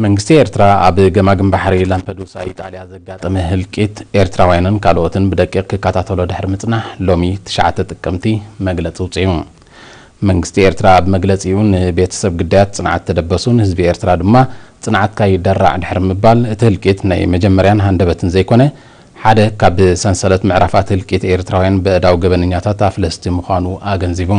መንግስቲ ኤርትራ ኣብ ገማግም ባሕሪ ላምፐዱሳ ኢጣልያ ዘጋጠመ ህልቂት ኤርትራውያንን ካልኦትን ብደቂቕ ክከታተሎ ድሕሪ ምጽናሕ፣ ሎሚ ትሽዓተ ጥቅምቲ መግለጺ ኣውጺኡ። መንግስቲ ኤርትራ ኣብ መግለጺኡ፣ ንቤተሰብ ግዳያት ጽንዓት ተደበሱ፣ ንህዝቢ ኤርትራ ድማ ጽንዓትካ ይደራዕ ድሕሪ ምባል፣ እቲ ህልቂት ናይ መጀመርያን ሃንደበትን ዘይኮነ፣ ሓደ ካብ ሰንሰለት ምዕራፋት ህልቂት ኤርትራውያን በእዳው ገበነኛታት ኣፍለስቲ ምዃኑ ኣገንዚቡ።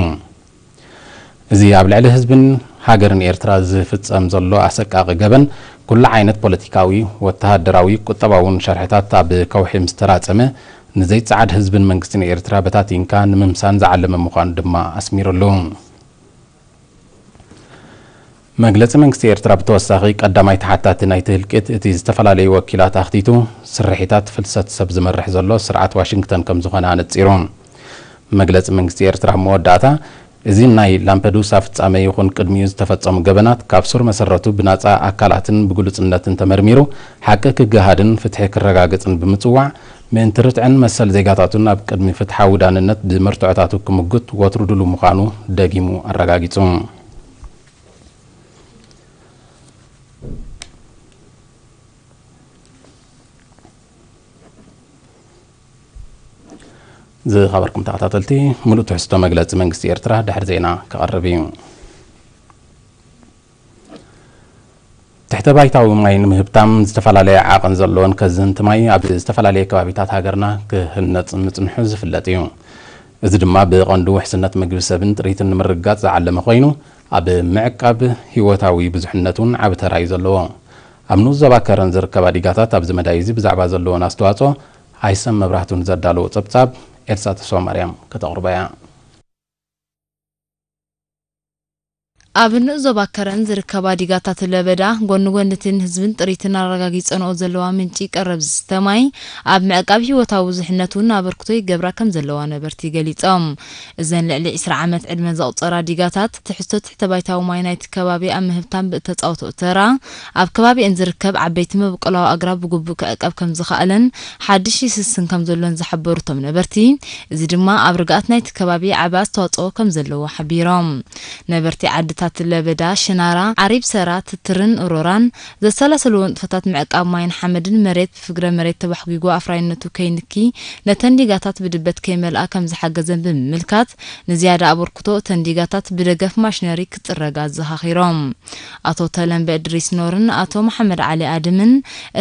እዚ ኣብ ልዕሊ ህዝብን ሃገርን ኤርትራ ዝፍጸም ዘሎ ኣሰቃቂ ገበን፣ ኩሉ ዓይነት ፖለቲካዊ፣ ወተሃደራዊ፣ ቁጠባውን ሸርሕታት ኣብ ከውሒ ምስ ተራጸመ፣ ንዘይጸዓድ ህዝብን መንግስትን ኤርትራ በታቲንካ ንምምሳን ዝዓለመ ምዃኑ ድማ ኣስሚሩሉ። መግለጺ መንግስቲ ኤርትራ ብተወሳኺ፣ ቀዳማይ ተሓታቲ ናይቲ ህልቂት እቲ ዝተፈላለዩ ወኪላት ኣኽቲቱ፣ ስርሒታት ፍልሰት ሰብ ዝመርሕ ዘሎ ስርዓት ዋሽንግተን ከም ዝኾነ ኣነጺሩ። መግለጺ መንግስቲ ኤርትራ ኣብ መወዳእታ፣ እዚ ናይ ላምፐዱሳ ፍጻመ ይኹን ቅድሚኡ ዝተፈጸሙ ገበናት ካብ ሱር መሰረቱ ብናጻ ኣካላትን ብግሉጽነትን ተመርሚሩ ሓቂ ክገሃድን ፍትሒ ክረጋገጽን ብምጽዋዕ፣ ምእንቲ ርትዕን መሰል ዜጋታቱን ኣብ ቅድሚ ፍትሓዊ ዳንነት ብመርትዖታቱ ክምጉት ወትሩ ድሉ ምዃኑ ደጊሙ ኣረጋጊጹ። ዝኸበርኩም ተኸታተልቲ፣ ሙሉእ ትሕዝቶ መግለጺ መንግስቲ ኤርትራ ድሕሪ ዜና ክቐርብ እዩ። ትሕተ ባይታዊ ማይ ንምህብታም ዝተፈላለየ ዓቐን ዘለዎን ከዝንቲ ማይ ኣብ ዝተፈላለየ ከባቢታት ሃገርና ክህነጽ ምጽንሑ ዝፍለጥ እዩ። እዚ ድማ ብቐንዱ ውሕስነት ምግቢ ሰብን ጥሪትን ንምርግጋጽ ዝዓለመ ኮይኑ፣ ኣብ ምዕቃብ ህይወታዊ ብዙሕነት እውን ዓቢ ተራ እዩ ዘለዎ። ኣብ ንኡስ ዞባ ከረን ዝርከባ ዲጋታት ኣብዚ መዳይ እዚ ብዛዕባ ዘለዎን ኣስተዋጽኦ ኣይሰም መብራህቱን ዘዳለዎ ጸብጻብ ኤልሳ ተስፋማርያም ከተቕርቦ እያ። ኣብ ንኡስ ዞባ ከረን ዝርከባ ዲጋታት ለበዳ ጎኒ ጎኒ እቲ ንህዝብን ጥሪትን ኣረጋጊጸንኦ ዘለዋ ምንጪ ቀረብ ዝስተ ማይ ኣብ ምዕቃብ ህይወታዊ ብዙሕነት እውን ኣበርክቶ ይገብራ ከም ዘለዋ ነበርቲ ገሊጾም። እዘን ልዕሊ ዕስራ ዓመት ዕድመ ዘቑጸራ ዲጋታት ትሕዝቶ ትሕተ ባይታዊ ማይ ናይቲ ከባቢ ኣብ ምህብታም ብእተጻወቶ ተራ ኣብ ከባቢኤን ዝርከብ ዓበይቲ መበቆላዊ ኣግራብ ብግቡእ ክዕቀብ ከም ዝኸኣለን ሓድሽ ይስስን ከም ዘሎን ዝሓበሩ እቶም ነበርቲ፣ እዚ ድማ ኣብ ርግኣት ናይቲ ከባቢ ዓቢ ኣስተዋጽኦ ከም ዘለዎ ሓቢሮም። ነበርቲ ዓድታት ለበዳ፣ ሽናራ፣ ዓሪብ ሰራ፣ ትትርን እሮራን ዘሰላሰልዎ ንጥፈታት ምዕቃብ ማይን ሓመድን መሬት ብፍግረ መሬት ተባሕጒጉ ኣፍራይነቱ ከይንኪ ነተን ዲጋታት ብድበት ከይመልኣ ከም ዝሓገዘን ብምምልካት፣ ንዝያዳ ኣበርክቶ እተን ዲጋታት ብደገፍ ማሽነሪ ክጽረጋ ኣዘኻኺሮም። ኣቶ ተለምበ እድሪስ ኖርን ኣቶ መሓመድ ዓሊ ኣድምን፣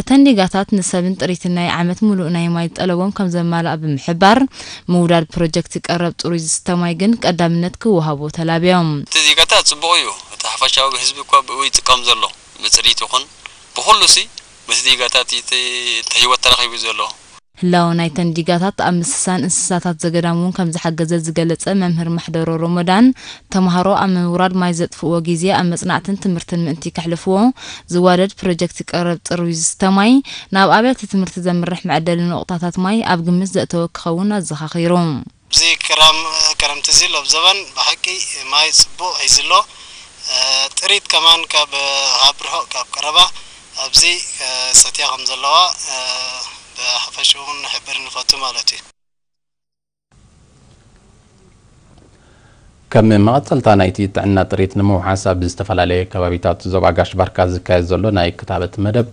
እተን ዲጋታት ንሰብን ጥሪትን ናይ ዓመት ሙሉእ ናይ ማይ ጠለቦም ከም ዘማልኣ ብምሕባር፣ ምውዳድ ፕሮጀክት ቀረብ ጽሩይ ዝስተ ማይ ግን ቀዳምነት ክወሃቦ ተላብዮም። እቲ ዲጋታት ጽቡቕ እዩ። እቲ ሓፈሻዊ ህዝቢ እኳ ብኡ ይጥቀም ዘሎ። ብጽሪት ይኹን ብኹሉ ሲ፣ በቲ ዲጋታት እቲ፣ እቲ ህይወት ተረኺቡ ዘሎ። ህላወ ናይተን ዲጋታት ኣብ ምስሳን እንስሳታት ዘገዳም እውን ከም ዝሓገዘ ዝገለጸ መምህር ማሕደሮ ሮሞዳን፣ ተምሃሮ ኣብ ምውራድ ማይ ዘጥፍእዎ ግዜ ኣብ መጽናዕትን ትምህርትን ምእንቲ ከሕልፍዎ፣ ዝዋደድ ፕሮጀክት ቀረብ ጽሩይ ዝስተ ማይ፣ ናብ ኣብያተ ትምህርቲ ዘምርሕ መዕደሊ ነቑጣታት ማይ ኣብ ግምት ዘእተወ ክኸውን ኣዘኻኺሩ። ኣብዚ ክራም-፣ ክረምቲ እዚ ሎብ ዘበን ብሓቂ ማይ ጽቡቕ ሒዙ ኣሎ። እ፣ ጥሪት ከማን ካብ፣ ካብ ርሑቕ ካብ ቀረባ ኣብዚ፣ እ፣ ሰትያ ከም ዘለዋ፣ እ፣ ብሓፈሽኡ እውን ንሕብር ንፈቱ ማለት እዩ። ከም መቐጸልታ ናይቲ ጥዕና ጥሪት ንምውሓስ ኣብ ዝተፈላለየ ከባቢታት ዞባ ጋሽ ባርካ ዝካየድ ዘሎ ናይ ክታበት መደብ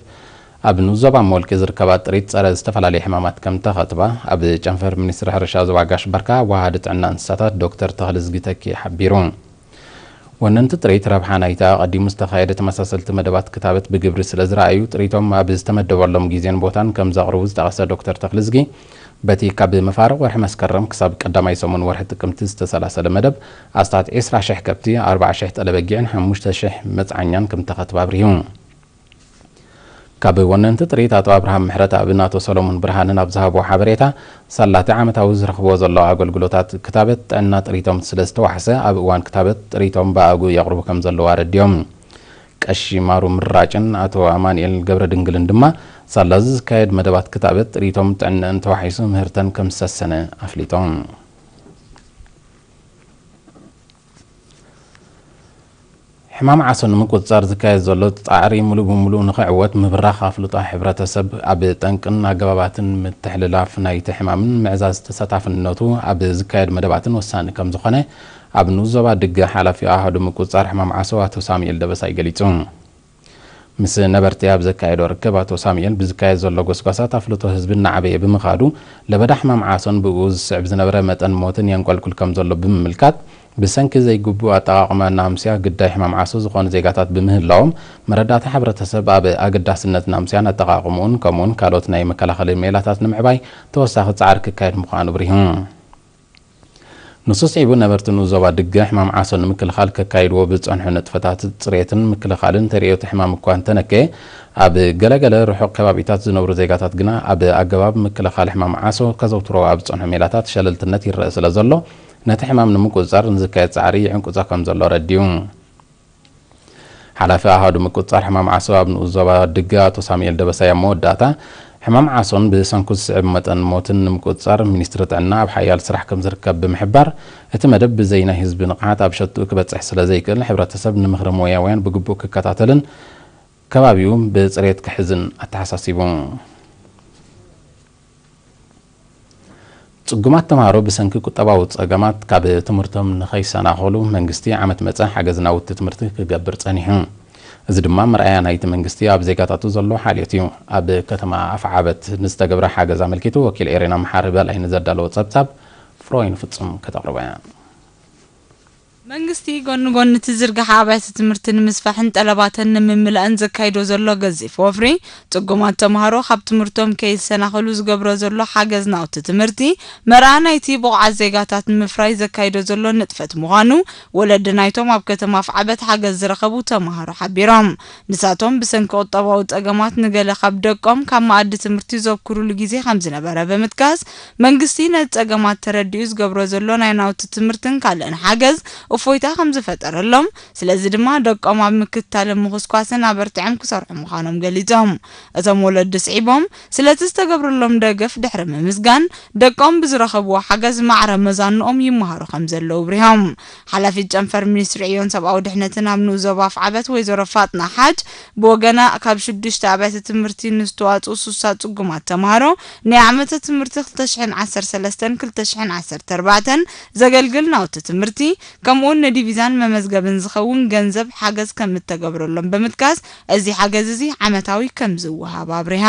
ኣብ ንኡስ ዞባ ሞልቂ ዝርከባ ጥሪት ጸረ ዝተፈላለየ ሕማማት ከም ተኸትባ ኣብ ጨንፈር ሚኒስትሪ ሕርሻ ዞባ ጋሽ ባርካ ወሃዲ ጥዕና እንስሳታት ዶክተር ተኽልዝጊ ተኪ ሓቢሩ። ወነንቲ ጥሪት ረብሓ ናይቲ ኣቐዲሙ ዝተኻየደ ተመሳሰልቲ መደባት ክታበት ብግብሪ ስለ ዝረኣዩ ጥሪቶም ኣብ ዝተመደበሎም ግዜን ቦታን ከም ዘቕርቡ ዝጠቐሰ ዶክተር ተኽልዝጊ በቲ ካብ መፋርቕ ወርሒ መስከረም ክሳብ ቀዳማይ ሰሙን ወርሒ ጥቅምቲ ዝተሰላሰለ መደብ ኣስታት ዕስራ ሽሕ ከብቲ፣ ኣርባዓ ሽሕ ጠለበጊዕን ሓሙሽተ ሽሕ መጽዓኛን ከም ተኸትባ ኣብሪሁ። ካብ ወነንቲ ጥሪት ኣቶ ኣብርሃም ምሕረተኣብን ኣቶ ሰሎሞን ብርሃንን ኣብ ዝሃብዎ ሓበሬታ፣ ሳላቲ ዓመታዊ ዝረኽብዎ ዘለዉ ኣገልግሎታት ክታበት ጥዕና ጥሪቶም ስለ ዝተዋሕሰ፣ ኣብ እዋን ክታበት ጥሪቶም ብኣግኡ የቕርቡ ከም ዘለዉ ኣረዲኦም። ቀሺ ማሩ ምራጭን ኣቶ ኣማኑኤል ገብረድንግልን ድማ፣ ሳላ እዚ ዝካየድ መደባት ክታበት ጥሪቶም ጥዕነአን ተዋሒሱ ምህርተን ከም ዝሰሰነ ኣፍሊጦም። ሕማም ዓሶ ንምቁጽጻር ዝካየድ ዘሎ ጻዕሪ ሙሉእ ብሙሉእ ንኽዕወት ምብራኽ ኣፍልጦ ሕብረተሰብ ኣብ ጠንቅን ኣገባባትን ምትሕልላፍ ናይቲ ሕማምን ምዕዛዝ ተሳታፍነቱ ኣብ ዝካየድ መደባትን ወሳኒ ከም ዝኾነ ኣብ ንኡስ ዞባ ድገ ሓላፊ ኣሃዱ ምቁጽጻር ሕማም ዓሶ ኣቶ ሳሙኤል ደበሳይ ገሊጹ። ምስ ነበርቲ ኣብ ዘካየዶ ርክብ፣ ኣቶ ሳሙኤል ብዝካየድ ዘሎ ጎስጓሳት ኣፍልጦ ህዝቢ እናዓበየ ብምኻዱ፣ ለበዳ ሕማም ዓሶን ብኡ ዝስዕብ ዝነበረ መጠን ሞትን የንቆልቁል ከም ዘሎ ብምምልካት፣ ብሰንኪ ዘይግቡእ ኣጠቓቕማ ናምስያ ግዳይ ሕማም ዓሶ ዝኾኑ ዜጋታት ብምህላዎም፣ መረዳእታ ሕብረተሰብ ኣብ ኣገዳስነት ናምስያን ኣጠቓቕምኡን ከምኡውን ካልኦት ናይ መከላኸሊ ሜላታት ንምዕባይ ተወሳኺ ጻዕሪ ክካየድ ምዃኑ ኣብሪሁ። ንሱ ስዒቡ ነበርቲ ንኡስ ዞባ ድገ ሕማም ዓሶ ንምክልኻል ከካይድዎ ብዝጸንሑ ንጥፈታት ጽሬትን ምክልኻልን ተርእዮቲ ሕማም እኳ እንተነከየ፣ ኣብ ገለገለ ርሑቕ ከባቢታት ዝነብሩ ዜጋታት ግና ኣብ ኣገባብ ምክልኻል ሕማም ዓሶ ከዘውትሮ ኣብ ዝጸንሑ ሜላታት ሸለልትነት ይረአ ስለ ዘሎ፣ ነቲ ሕማም ንምቁጽጻር ንዝካየድ ጻዕሪ ይዕንቁጾ ከም ዘሎ ኣረዲኡ። ሓላፊ ኣሃዱ ምቁጽጻር ሕማም ዓሶ ኣብ ንኡስ ዞባ ድገ ኣቶ ሳሙኤል ደበሳይ ኣብ መወዳእታ፣ ሕማም ዓሶን ብሰንኩ ዝስዕብ መጠን ሞትን ንምቁጽጻር ሚኒስትሪ ጥዕና ኣብ ሓያል ስራሕ ከም ዝርከብ ብምሕባር፣ እቲ መደብ ብዘይ ናይ ህዝቢ ንቕሓት ኣብ ሸትኡ ክበጽሕ ስለ ዘይክእል፣ ሕብረተሰብ ንምኽሪ ሞያውያን ብግቡእ ክከታተልን ከባቢኡ ብጽሬት ክሕዝን ኣተሓሳሲቡ። ጽጉማት ተምሃሮ ብሰንኪ ቁጠባዊ ጸገማት ካብ ትምህርቶም ንኸይሰናኸሉ መንግስቲ ዓመት መጸ ሓገዝ ናውቲ ትምህርቲ ክገብር ጸኒሑ። እዚ ድማ መርኣያ ናይቲ መንግስቲ ኣብ ዜጋታቱ ዘሎ ሓልዮት እዩ። ኣብ ከተማ ኣፍዓበት ንዝተገብረ ሓገዝ ኣመልኪቱ ወኪል ኤሬና መሓሪ በላይ ንዘዳለዎ ጸብጻብ ፍሮይን ፍጹም ከተቕርቦ እያ። መንግስቲ ጎኒ ጎኒ እቲ ዝርግሐ ኣብያተ ትምህርቲ ንምስፋሕን ጠለባተን ንምምላእን ዘካይዶ ዘሎ ገዚፍ ወፍሪ፣ ጽጉማት ተምሃሮ ካብ ትምህርቶም ከይሰናኸሉ ዝገብሮ ዘሎ ሓገዝ ናውቲ ትምህርቲ፣ መርኣ ናይቲ ብቑዓት ዜጋታት ንምፍራይ ዘካይዶ ዘሎ ንጥፈት ምዃኑ፣ ወለዲ ናይቶም ኣብ ከተማ ኣፍዓበት ሓገዝ ዝረኸቡ ተምሃሮ ሓቢሮም። ንሳቶም ብሰንኪ ቁጠባዊ ጸገማት ንገለ ካብ ደቆም ካብ መኣዲ ትምህርቲ ዘብክሩሉ ግዜ ከም ዝነበረ ብምጥቃስ፣ መንግስቲ ነቲ ጸገማት ተረዲኡ ዝገብሮ ዘሎ ናይ ናውቲ ትምህርትን ካልእን ሓገዝ እፎይታ ከም ዝፈጠረሎም፣ ስለዚ ድማ ደቆም ኣብ ምክትታልን ምኹስኳስን ኣበርቲዖም ክሰርሑ ምዃኖም ገሊጾም። እቶም ወለዲ ስዒቦም፣ ስለቲ ዝተገብረሎም ደገፍ ድሕሪ ምምስጋን፣ ደቆም ብዝረኸብዎ ሓገዝ ማዕረ መዛንኦም ይመሃሩ ከም ዘለዉ ኣብሪሆም። ሓላፊት ጨንፈር ሚኒስትሪ ዕዮን ሰብኣዊ ድሕነትን ኣብ ንኡስ ዞባ ኣፍዓበት ወይዘሮ ፋጥና ሓጅ ብወገና፣ ካብ ሽዱሽተ ኣብያተ ትምህርቲ ንዝተዋፅኡ ሱሳ ጽጉማት ተምሃሮ ናይ ዓመተ ትምህርቲ ክልተ ሽሕን ዓሰርተ ሰለስተን ክልተ ሽሕን ዓሰርተ ኣርባዕተን ዘገልግል ናውቲ ትምህርቲ፣ ከምኡውን ንዲቪዛን መመዝገብን ዝኸውን ገንዘብ ሓገዝ ከም እተገብረሎም ብምጥቃስ፣ እዚ ሓገዝ እዚ ዓመታዊ ከም ዝወሃብ ኣብሪሃ።